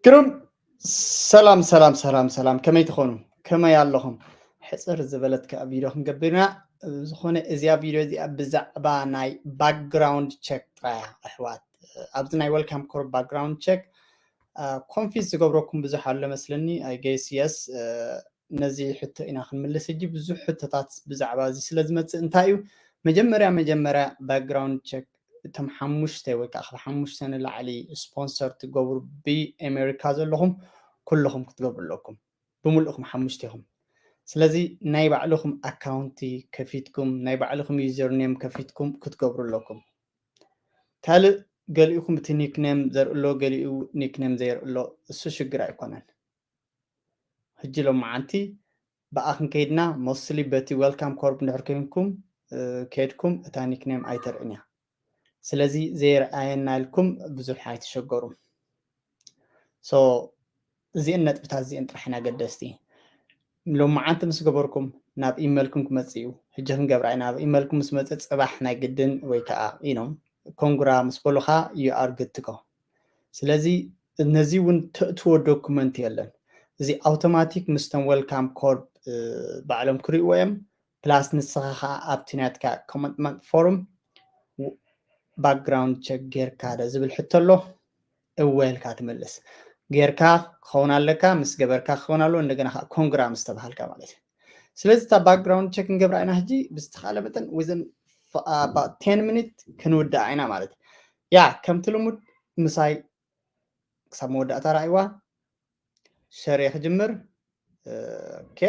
ግሩም። ሰላም ሰላም ሰላም ሰላም፣ ከመይ ትኾኑ? ከመይ ኣለኹም? ሕፅር ዝበለት ከዓ ቪድዮ ክንገብር ኢና። ዝኾነ እዚኣ ቪድዮ እዚኣ ብዛዕባ ናይ ባክግራውንድ ቸክ ጥራያ ኣሕዋት። ኣብዚ ናይ ዌልካም ኮርፕ ባክግራውንድ ቸክ ኮንፊዝ ዝገብረኩም ብዙሕ ኣሎ መስለኒ። I guess yes። ነዚ ሕቶ ኢና ክንምልስ። ሕጂ ብዙሕ ሕቶታት ብዛዕባ እዚ ስለ ዝመፅእ እንታይ እዩ መጀመርያ መጀመርያ ባክግራውንድ ቸክ እቶም ሓሙሽተ ወይ ከዓ ካብ ሓሙሽተ ንላዕሊ ስፖንሰር ትገብሩ ብኣሜሪካ ዘለኹም ኩልኹም ክትገብሩ ኣለኩም። ብምልእኹም ሓሙሽተ ኢኹም። ስለዚ ናይ ባዕልኹም ኣካውንቲ ከፊትኩም ናይ ባዕልኹም ዩዘርኔም ከፊትኩም ክትገብሩ ኣለኩም። ካልእ ገሊኡኹም እቲ ኒክኔም ዘርእሎ ገሊኡ ኒክኔም ዘየርእሎ እሱ ሽግር ኣይኮነን። ሕጂ ሎመዓንቲ ብኣ ክንከይድና ሞስሊ በቲ ዌልካም ኮርፕ እንድሕር ኮይንኩም ከድኩም እታ ኒክኔም ኣይተርእን እያ። ስለዚ ዘይረኣየና ኢልኩም ብዙሕ ኣይትሸገሩ። ሶ እዚአን ነጥብታት እዚአን ጥራሕ ኢና ገደስቲ። ሎመዓንቲ ምስ ገበርኩም ናብ ኢመልኩም ክመፅእ እዩ። ሕጂ ክንገብራ ኢና። ናብ ኢመልኩም ምስ መፀ ፅባሕ ናይ ግድን ወይ ከዓ ኢኖም ኮንግራ ምስ በሉካ you are good to go። ስለዚ ነዚ እውን ተእትዎ ዶኩመንት የለን። እዚ ኣውቶማቲክ ምስቶም ዌልካም ኮርፕ ባዕሎም ክርእዎ እዮም። ፕላስ ንስኻ ከዓ ኣብቲ ናትካ ኮሚትመንት ፎርም ባክግራውንድ ቸክ ጌርካ ዶ ዝብል ሕቶ ኣሎ። እወ ኢልካ ትመልስ። ጌርካ ክኸውን ኣለካ፣ ምስ ገበርካ ክኸውን ኣለዎ፣ እንደገና ከዓ ኮንግራ ምስ ተባሃልካ ማለት እዩ። ስለዚ እታ ባክግራውንድ ቸክ ንገብራ ኢና ሕጂ ብዝተኻለ መጠን within about ten ሚኒት ክንውድኣ ኢና ማለት እዩ። ያ ከምቲ ልሙድ ምሳይ ክሳብ መወዳእታ ረኣይዋ። ሸር ክጅምር። ኦኬ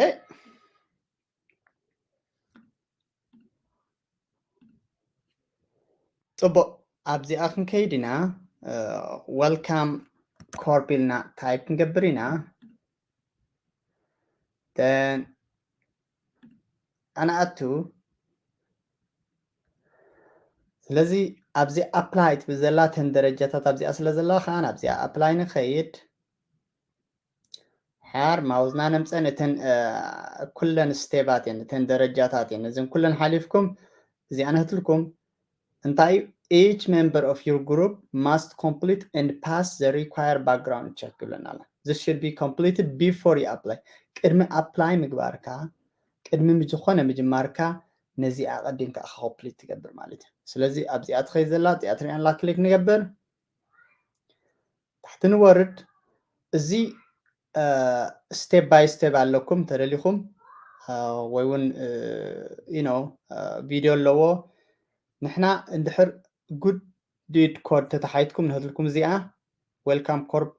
ፅቡቅ ኣብዚኣ ክንከይድ ኢና። ዌልካም ኮርፕ ኢልና ታይፕ ክንገብር ኢና። ንኣቱ ስለዚ ኣብዚ ኣፕላይ ትብል ዘላ ተን ደረጃታት ኣብዚኣ ስለ ዘላ ከዓ ኣብዚኣ ኣፕላይ ንኸይድ። ሓር ማውዝና ነምፀን እተን ኩለን ስቴባት እየን እተን ደረጃታት እየን እዘን ኩለን ሓሊፍኩም እዚኣ ነህትልኩም እንታይ እዩ each member of your group must complete and pass the required background check ይብለና ኣሎ። This should be completed before you apply። ቅድሚ ኣፕላይ ምግባርካ ቅድሚ ዝኾነ ምጅማርካ ነዚኣ ኣቐዲምካ ኢኻ ኮምፕሊት ትገብር ማለት እዩ። ስለዚ ኣብዚኣ ትኸይድ ዘላ እዚኣ ትሪኣን ላ ክሊክ ንገብር። ታሕቲ ንወርድ። እዚ ስቴፕ ባይ ስቴፕ ኣለኩም ተደሊኹም ወይ እውን ዩ ኖ ቪድዮ ኣለዎ። ንሕና እንድሕር ጉድ ዲድ ኮድ ተተሓይትኩም ንህትልኩም እዚኣ ዌልካም ኮርፕ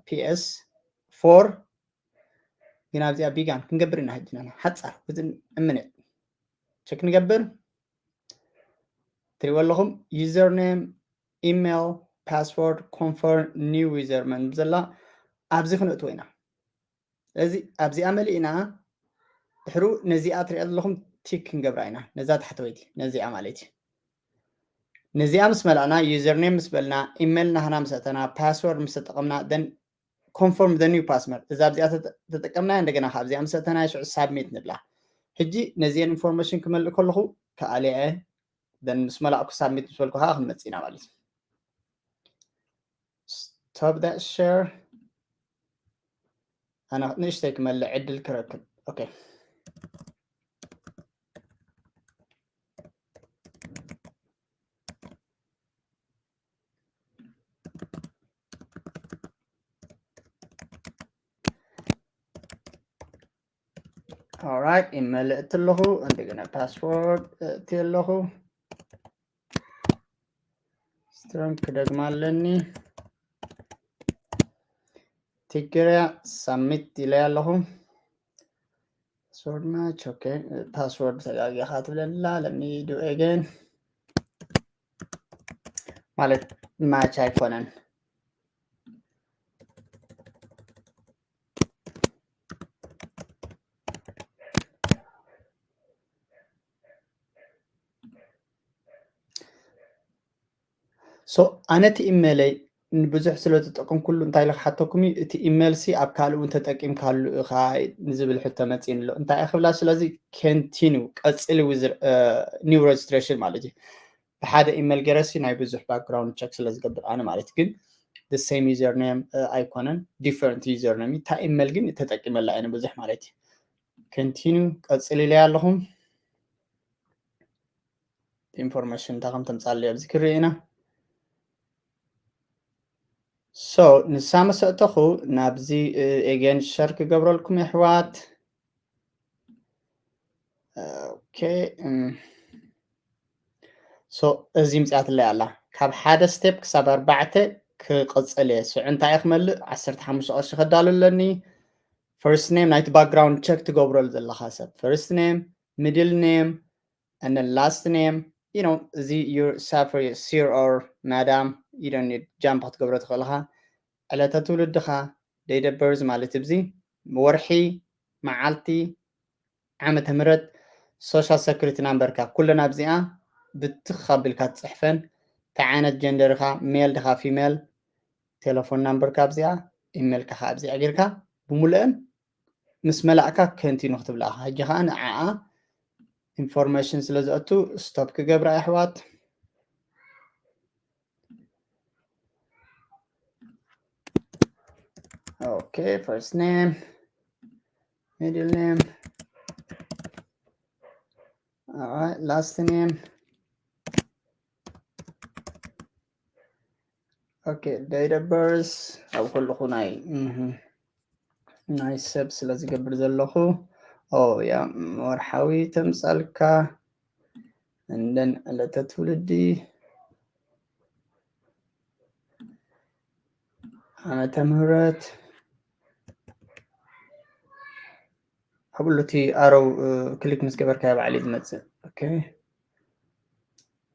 ፒኤስ ፎር ግን ኣብዚኣ ቢጋን ክንገብር ኢና ሕጂ ንሕና ሓፃር within a minute ቸክ ንገብር። ትሪእዎ ኣለኹም ዩዘር ኔም ኢሜል ፓስወርድ ኮንፈርም ኒው ዩዘር ኔም ዘላ ኣብዚ ክንእትዎ ኢና። ስለዚ ኣብዚኣ መሊእና ድሕሩ ነዚኣ ትሪኣ ዘለኹም ቲክ ክንገብራ ኢና። ነዛ ታሕተወይቲ ነዚኣ ማለት እዩ። ነዚኣ ምስ መላእና ዩዘር ኔም ምስ በልና ኢሜል ናህና ምስ ኣተና ፓስወርድ ምስ ተጠቐምና ደን ኮንፈርም the new password እዛ ኣብዚኣ ተጠቀምና እንደገና ካብዚኣ ምስ ኣተና ሽዑ ሳብሚት ንብላ። ሕጂ ነዚአን ኢንፎርሜሽን ክመልእ ከለኹ ከኣሊዐ ደን ምስ መላእኩ ሳብሚት ምስ በልኩ ከዓ ክንመፅእ ኢና ማለት እዩ። Stop that share ኣነ ንእሽተይ ክመልእ ዕድል ክረክብ። ኦኬ ኦራይት ይመልእቲ ኣለኹ። እንደገና ፓስወርድ እቲ ኣለኹ። ስትሮንግ ክደግማ ኣለኒ። ትግርያ ሳሚት ኢለያ ኣለኹ። ፓስወርድ ማች ኦኬ። ፓስወርድ ተጋጊኻ ትብለላ። Let me do again ማለት ማች ኣይኮነን። ሶ ኣነ እቲ ኢሜለይ ንብዙሕ ስለ ዝጠቀምኩሉ እንታይ ኢለ ክሓተኩም እዩ እቲ ኢሜል ሲ ኣብ ካልእ እውን ተጠቂምካሉ ኢኻ ንዝብል ሕቶ መፂእኒ ኣሎ እንታይ እየ ክብላ ስለዚ continue ቀፅሊ with new registration ማለት እዩ ብሓደ ኢሜል ገይረ ሲ ናይ ብዙሕ ባክግራውንድ ቸክ ስለ ዝገብር ኣነ ማለት ግን the same username ኣይኮነን፣ different username። እታ ኢሜል ግን ተጠቂመላ እየ ብዙሕ ማለት እዩ። Continue ቀጽል ኢለ ኣለኹም። ኢንፎርሜሽን እንታይ ከም ተምጻለይ ኣብዚ ክርኢ ኢና። So ንሳ መሰእተኹ ናብዚ again share ክገብረልኩም የሕዋት። Okay. So እዚ ምጽኣትለይ ኣላ። ካብ ሓደ step ክሳብ ኣርባዕተ ክቕጽል እየ። ስዑ እንታይ እየ ክመልእ? ዓሰርተ ሓሙሽተ ቅርሺ ከዳሉ ኣለኒ። First name ናይቲ background check ትገብረሉ ዘለኻ ሰብ፣ first name፣ middle name and then last name, you know, እዚ your sir or madam, you don't need jump ክትገብሮ ትኽእል ኢኻ። ዕለተ ትውልድኻ፣ date of birth ማለት እዚ፣ ወርሒ፣ መዓልቲ፣ ዓመተ ምህረት፣ social security number ካ ኩለን ኣብዚኣ ብትኽ ኣቢልካ ትጽሕፈን፣ እንታይ ዓይነት gender ኻ፣ male ድኻ female፣ ቴሌፎን number ካ ኣብዚኣ፣ ኢሜል ካ ኣብዚኣ ጌርካ ብምሉአን ምስ መላእካ continue ክትብላ ኢኻ። ሕጂ ኸኣ ንዓኣ ኢንፎርሜሽን ስለ ዘእቱ stop ክገብራ የሕዋት። Okay, first name, middle name, all right, last name. Okay, date of birth ኣብ ከለኹ ናይ ናይ ሰብ ስለ ዝገብር ዘለኹ፣ ኦ ያ፣ ወርሓዊ ተምጻልካ፣ and then ዕለተ ትውልዲ፣ ዓመተ ምህረት፣ ኣብሉ እቲ ኣሮው ክሊክ ምስ ገበርካዮ ባዕሉ እዩ ዝመጽእ። Okay.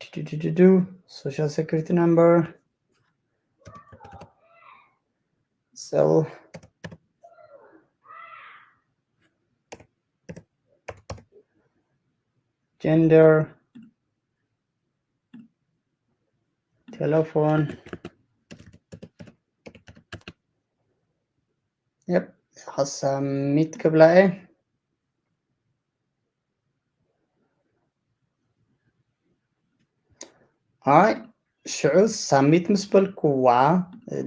ዱ፣ ዱ፣ ዱ፣ ዱ፣ ዱ፣ social security number. So, gender, telephone. Yep, submit ክብላ እየ። ኣይ፣ ሽዑ ሳሚት ምስ በልኩዋ፣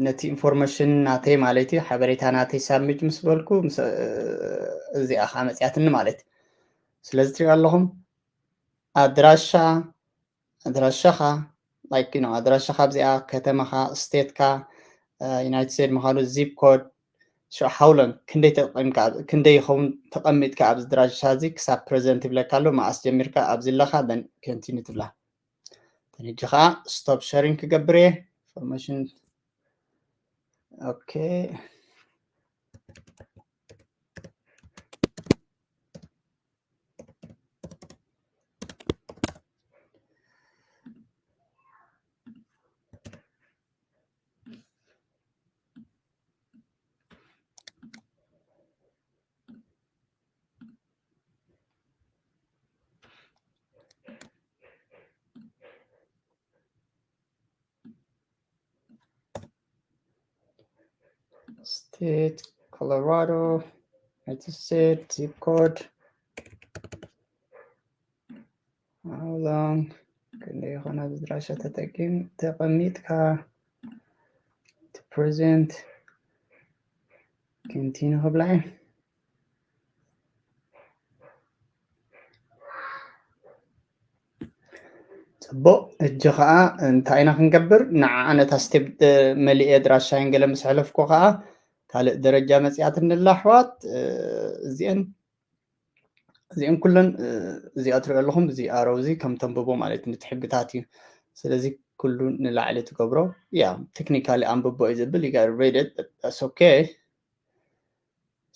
ነቲ ኢንፎርሜሽን ናተይ ማለት እዩ፣ ሓበሬታ ናተይ ሳሚት ምስ በልኩ፣ ምስ፣ እዚኣ ኸዓ መጽያትኒ ማለት እዩ። ስለዚ ትሪኦ ኣለኹም፣ ኣድራሻ፣ ኣድራሻኻ፣ like, you know፣ ኣድራሻኻ ኣብዚኣ፣ ከተማኻ፣ ስቴትካ፣ ዩናይትድ ስቴትስ ምዃኑ፣ ዚፕ ኮድ፣ ሽዑ how long፣ ክንደይ ተጠቂምካ፣ ክንደይ ይኸውን ተቐሚጥካ ኣብዚ ኣድራሻ እዚ ክሳብ ፕረዘንት ይብለካ ኣሎ፣ መዓስ ጀሚርካ ኣብዚ ኣለኻ፣ then continue ትብላ። ሕጂ ኸዓ stop sharing ክገብር እየ፣ ኢንፎርሜሽን፣ ኦኬ። State, Colorado, United States, zip code. How long? ክንደይ ይኾን ኣብዚ ኣድራሻ ተጠቂም-፣ ተቐሚጥካ? To present። Continue ክብላ እየ። ጽቡቕ፣ ሕጂ ኸዓ እንታይ ኢና ክንገብር? ንዓኣ ነታ ስቴፕ፣ እ፣ መሊኤ ኣድራሻይን ገለ ምስ ሕለፍኩ ኸዓ ካልእ ደረጃ መጺኣትኒ ኣላ ኣሕዋት። እ፣ እዚአን፣ እዚአን ኩለን፣ እ፣ እዚኣ ትሪኦ ኣለኹም፣ እዚ ኣሮው እዚ ከም ተንብቦ ማለት እዩ፣ ነቲ ሕግታት እዩ። ስለዚ ኩሉ ንላዕሊ ትገብሮ። ያ፣ ቴክኒካሊ ኣንብቦ እዩ ዝብል፣ you gotta read it, but that's okay።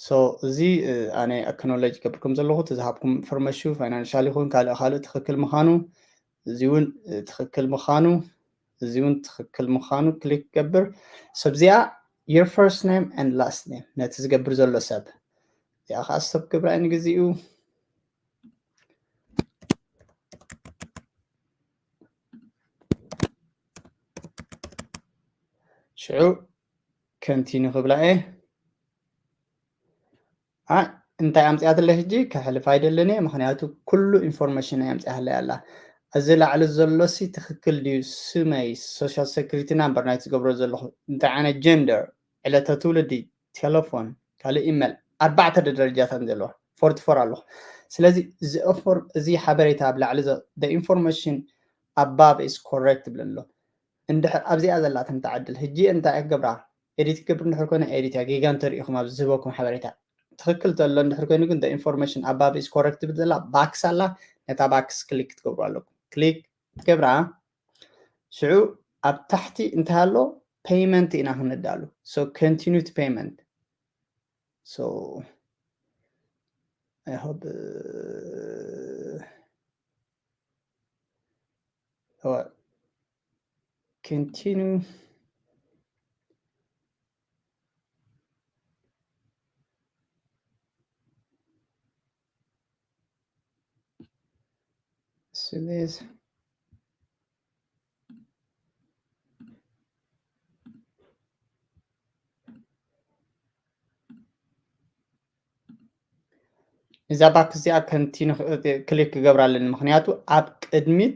So፣ እዚ፣ እ፣ ኣነ ኣክኖሎጅ ይገብር ከም ዘለኹ፣ እቲ ዝሃብኩም ኢንፎርሜሽን ፋይናንሻል ይኹን ካልእ ካልእ ትኽክል ምዃኑ፣ እዚ እውን፣ እ፣ ትኽክል ምዃኑ፣ እዚ እውን ትኽክል ምዃኑ ክሊክ ገብር። So፣ እዚኣ your first name and last name ነቲ ዝገብር ዘሎ ሰብ። እዚኣ ኸዓ ስቶፕ ክገብራ እየ ንግዚኡ። ሽዑ ኮንቲኒ ክብላ እየ። ኣይ፣ እንታይ ኣምጺኣትለይ ሕጂ? ከሕልፍ ኣይደልን እየ፣ ምኽንያቱ ኩሉ ኢንፎርሜሽን ናይ ኣምጺኣትለይ ኣላ። እዚ ላዕሊ ዘሎ ሲ ትኽክል ድዩ? ስመይ፣ social security number ናይቲ ዝገብሮ ዘለኹ፣ እንታይ ዓይነት gender፣ ዕለተ ትውልዲ፣ ቴሌፎን፣ ካልእ ኢሜል፣ ኣርባዕተ ደረጃታት ዘለዋ፣ forty four ኣለኹ። ስለዚ እዚ ኦፎር-፣ እዚ ሓበሬታ ኣብ ላዕሊ ዘሎ፣ the information above is correct ይብል ኣሎ። እንድሕር ኣብዚኣ ዘላ ትምትዓድል ሕጂ እንታይ ክገብራ? ኤዲት ክገብር እንድሕር ኮነ ኤዲት እያ። ጌጋ እንተሪኢኹም ኣብዚ ዝህበኩም ሓበሬታ ትኽክል ዘሎ እንድሕር ኮይኑ ግን፣ the information above is correct ትብል ዘላ ባክስ ኣላ፣ ነታ ባክስ ክሊክ ክትገብሩ ኣለኩም። ክሊክ ትገብራ፣ ሽዑ ኣብ ታሕቲ እንታይ ኣሎ? ፔይመንት ኢና ክንዳሉ። So continue to payment። So I hope, uh, what? Continue. See this. እዛ ባክ እዚኣ continue ክሊክ ክገብራ ኣለኒ፣ ምኽንያቱ ኣብ ቅድሚት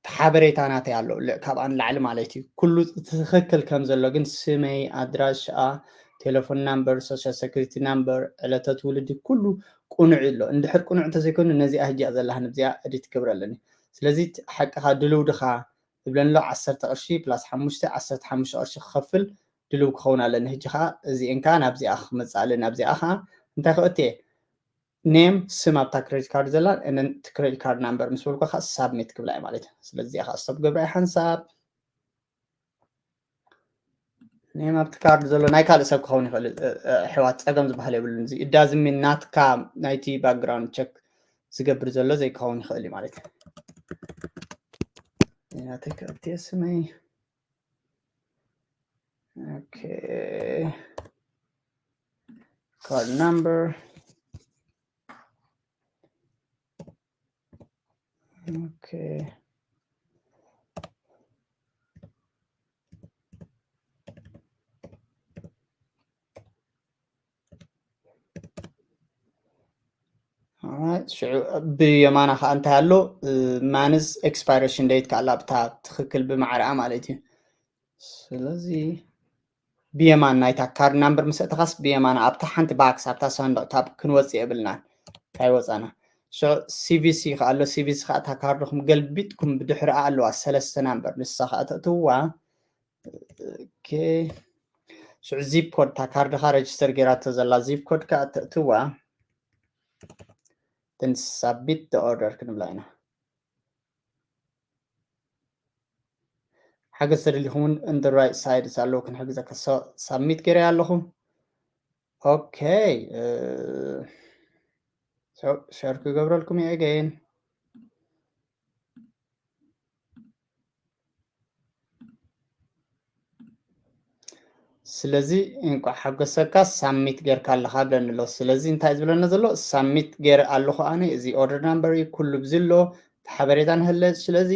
እቲ ሓበሬታ ናተይ ኣሎ፣ ል-፣ ካብኣ ንላዕሊ ማለት እዩ። ኩሉ ትኽክል ከም ዘሎ ግን ስመይ፣ ኣድራሻኣ፣ ቴሌፎን ናምበር፣ social security number፣ ዕለተ ትውልዲ፣ ኩሉ ቅኑዕ ኣሎ። እንድሕር ቅኑዕ እንተዘይኮይኑ ነዚኣ ሕጂ እያ ዘላ፣ ንብዚኣ ኤዲት ክገብር ኣለኒ። ስለዚ ሓቅኻ ድልው ድኻ ይብለኒ ኣሎ። ዓሰርተ ቅርሺ ፕላስ ሓሙሽተ፣ ዓሰርተ ሓሙሽተ ቅርሺ ክኸፍል ድልው ክኸውን ኣለኒ። ሕጂ ኸዓ እዚኤን ከዓ ናብዚኣ ክመፅእ ኣለኒ። ኣብዚኣ ኸዓ እንታይ ክእትየ? ኔም፣ ስም ኣብታ ክሬዲት ካርድ ዘላ፣ and then እቲ ክሬዲት ካርድ ናምበር ምስ በልኩ ከዓ ሳብሚት ክብላ እየ ማለት እዩ። ስለዚ እዚኣ ከዓ ስቶፕ ገብራ እየ ሓንሳብ። ኔም ኣብቲ ካርድ ዘሎ ናይ ካልእ ሰብ ክኸውን ይኽእል፣ እ፣ እ፣ ኣሕዋት፣ ጸገም ዝበሃል የብሉን። እዚ it doesn't mean ናትካ ናይቲ ባክግራውንድ ቸክ ዝገብር ዘሎ ዘይክኸውን ይኽእል እዩ ማለት እዩ። ናተይ ክእትየ ስመይ። ኦኬ። ካርድ ናምበር። ኦኬ። ኦራይት፣ ሽዑ ብየማና ኸዓ እንታይ ኣሎ? እ፣ ማንዝ ኤክስፓይሬሽን ዴት ከኣ ኣብታ ትኽክል ብማዕረኣ ማለት እዩ። ስለዚ ብየማን ናይታ ካርድ ናምበር ምስ ኣእተኻስ ብየማን ኣብታ ሓንቲ ባክስ ኣብታ ሳንዱቕ ካብ ክንወጽእ የብልናን። ካይወጻና። ሽዑ ሲ ቪ ሲ ኸዓ ኣሎ። ሲ ቪ ሲ ኸዓ እታ ካርድኹም ገልቢጥኩም ብድሕሪኣ ኣለዋ ሰለስተ ናምበር። ንሳ ኸዓ ተእትውዋ። ኦኬ። ሽዑ ዚፕ ኮድ እታ ካርድኻ ረጅስተር ጌራቶ ዘላ ዚፕ ኮድ ከኣ ተእትዋ። Then submit the order ክንብላ ኢና። ሓገዝ ተደሊኹም እውን on the right side ኣለዉ ክንሕግዘካ። ሶ፣ ሳብሚት ገይረ ኣለኹ። ኦኬ፣ እ፣ ሶ፣ ሸር ክገብረልኩም እየ again። ስለዚ እንቋዕ ሓጎሰካ ሳብሚት ጌርካ ኣለኻ ብለኒ ኣሎ። ስለዚ እንታይ እዩ ዝብለና ዘሎ? ሳብሚት ጌረ ኣለኹ ኣነ፣ እዚ ኦርደር ናምበር እዩ፣ ኩሉ ብዚ ኣሎ፣ እቲ ሓበሬታ ንህለ። ስለዚ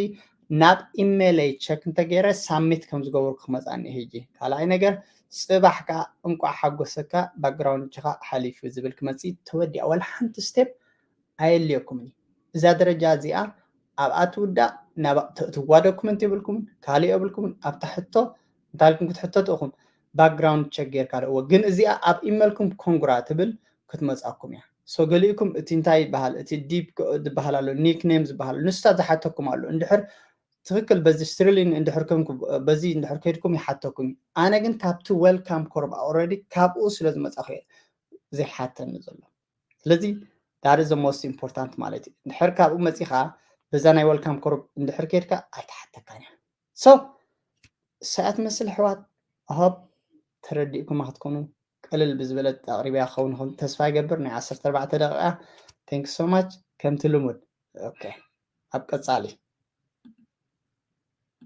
ናብ ኢሜይለይ ቸክ እንተገይረ ሳብሚት ከም ዝገበርኩ ክመጻኒ ሕጂ። ካልኣይ ነገር፣ ጽባሕ ከኣ እንቋዕ ሓጎሰካ ባክግራውንድካ ሓሊፉ ዝብል ክመጽእ ተወዲኣ። ዋላ ሓንቲ ስቴፕ ኣየድልየኩምን እዩ። እዛ ደረጃ እዚኣ ኣብኣ ትውዳእ፣ ናብ ተእትዋ ዶኩመንት የብልኩምን፣ ካልእ የብልኩምን። ኣብታ ሕቶ እንታይ ኢልኩም ክትሕተቱ ኢኹም? ባክግራውንድ ቸክ ጌርካ ዶ? እወ፣ ግን እዚኣ ኣብ ኢሜልኩም ኮንግራ ትብል ክትመጻኩም እያ። ሶ ገሊእኩም እቲ እንታይ ይበሃል፣ እቲ ዲፕ ክ-፣ ዝበሃል ኣሎ፣ ኒክኔም ዝበሃል፣ ንሳ ዝሓተኩም ኣሎ። እንድሕር ትኽክል በዚ ስትሪሊን እንድሕር ከምኩም፣ በዚ እንድሕር ከይድኩም ይሓተኩም እዩ። ኣነ ግን ካብቲ ዌልካም ኮርብ ኦልሬዲ ካብኡ ስለ ዝመጻኹ እየ ዘይሓተኒ ዘሎ። ስለዚ that is the most important ማለት እዩ። እንድሕር ካብኡ መጺኻ በዛ ናይ ዌልካም ኮርብ እንድሕር ከይድካ ኣይተሓተካን እያ። ሶ ሰዓት መስል ኣሕዋት፣ I hope ተረዲእኩማ ክትኮኑ፣ ቅልል ብዝበለት ኣቕሪብያ ክኸውን ይኸውን ተስፋ ይገብር። ናይ ዓሰርተ ኣርባዕተ ደቂቃ። Thank you so much። ከምቲ ልሙድ። ኦኬ፣ ኣብ ቀጻሊ።